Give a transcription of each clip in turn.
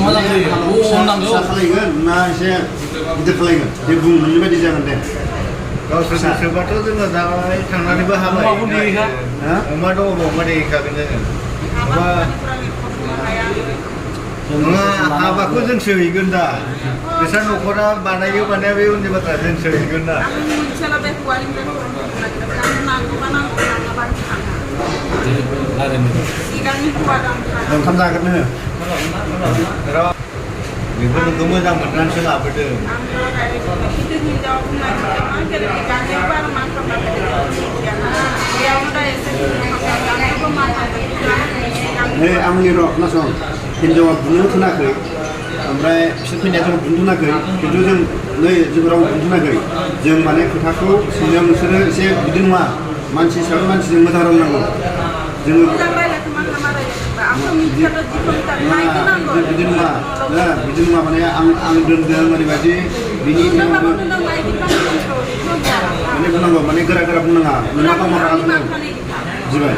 मोजां जायो अननांगौ खालायगोन ना एसे गिदिर खालायगोन बे बुंनाय बायदि जागोन दे गावसोरनो सोरबाथ' जोङो जाबाय थांनानैबो हाबाय अमा दङ अमा देखागोन जोङो नङा हाबाखौ जोंसो हैगोन दा बिसोर न'खरा बानायो बानाया बे उननि बाथ्रा जोंसो हैगोन दा ओंखाम जागोन नोङो बेफोरखौ मोजां मोननानैसो लाबोदों नै आंनि र' खोनासं हिनजावा बुनो थोनाखै ओमफ्राय बिसोर फैनाया जों बुनो थोनाखै खिन्थु जों नै जों रावबो बुनो थोनाखै जों माने खोथाखौ सोंनायाव नोंसोरो एसे बिदि नङा मानसि हिसाबै मानसिजों मोजां रायलायनांगौ जोङो बिदि नङा बिदि नङा माने आं दोनदों ओरैबायदि बिनि माने बुंनांगौ माने गोरा गोरा बुंनाङा नोंहा गाव मारा जिबाय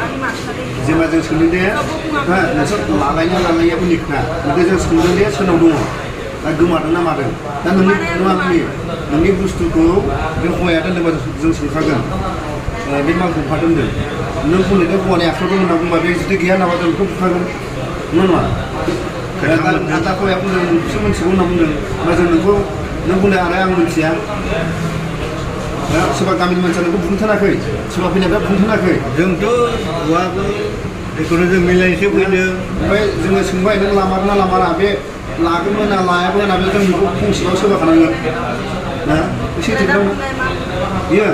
जेनेबा जों सोंदों दे नोंसोर लालायनाया उननि खोथा ओमफ्राय जों सोंदों दे सोरनाव दङ दा गोमादों ना मादों दा नोंनि बुस्थुखौ बे हौवाया दोनदोंबा जों सोंखागोन बे मालखौ बहा दोनदों नों बुंनायदों हौवानि आखायाव दं होनना बुंबा बे जुदि गैया नामा जों बेखौ बुखागोन नङा नङा दा हौवाया बुंदों नोंसो मिथिगौ होनना बुंदों होमबा जों नों बुंदों आरो आं मिथिया सोरबा गामिनि मानसिया नोंखौ बुंनो थोनाखै सोरबा फैनायफ्रा बुंनो थोनाखै जोंथ' हौवाबो बेखौनो जों मिलायनोसो फैदों ओमफ्राय जोङो सोंबाय नों लामारना लामारा बे लागोनबो ना लायाबो ना बे जों बेखौ फंसेबाव सोबाखानांगोन ना सैथो बियो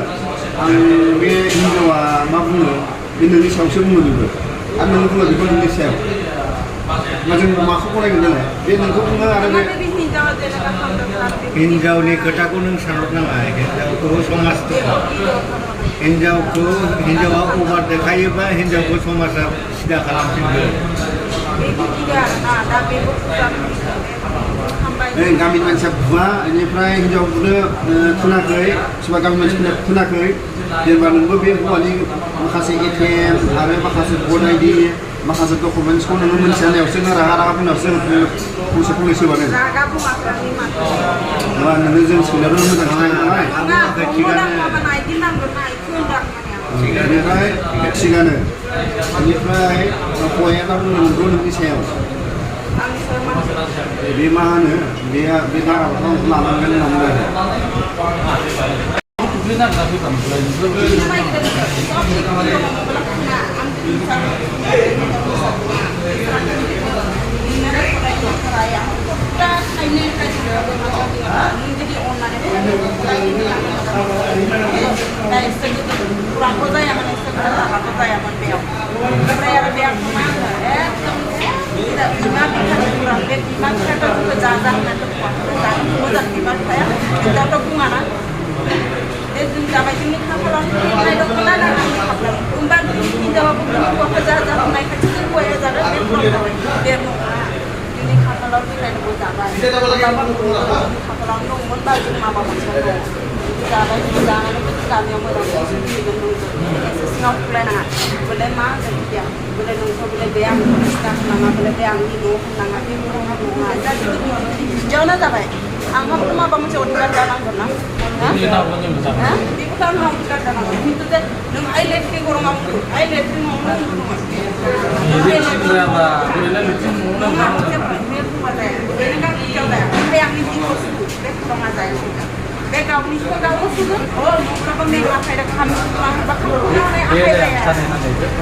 आं बे हिनजावा मा बुङो बे नोंनि सायावसो बुङो बेबो आरो नों बुङो बेखौ नोंनि सायाव होमबा जों माखौ गनायगोन नालाय बे नोंखौ बुङो आरो बे हिनजावनि खोथाखौ नों सानहरनाङा हिनजावखौ समाज हिनजावा अभार देखायोबा हिनजावखौ समाजा सिदा खालामफिनगोन गामिनि मानसिया बुवा बेनिफ्राय हिनजाव बुनो थोनाखै सोरबा गामिनि मानसिफोरना थोनाखै जेनेबा नोंबो बे हौवानि माखासे एटिएम आरो माखासे भट आइडि माखासे डकुमेन्टसखौ नोङो मोनथिनायावसो नों रागा बुंनायावसो फंनैसो होबानो नङा नोङो जों सोंनायावनो मोजां खोनायो नालाय बेनिफ्राय थिगानो बेनिफ्राय हौवाया दा बुंनो नंगौ नोंनि सायाव बे मा होनो बे दाराखौ लानांगोन होनना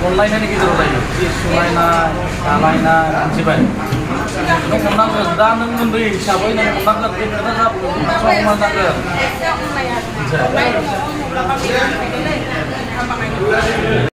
अनलायनायनि गेजेराव जायो सुलायनाय जालायनाय मिथिबाय नों हमनांगोन दा नों उन्दै हिसाबै नों हमनांगोन बे खोथा हमनांगोन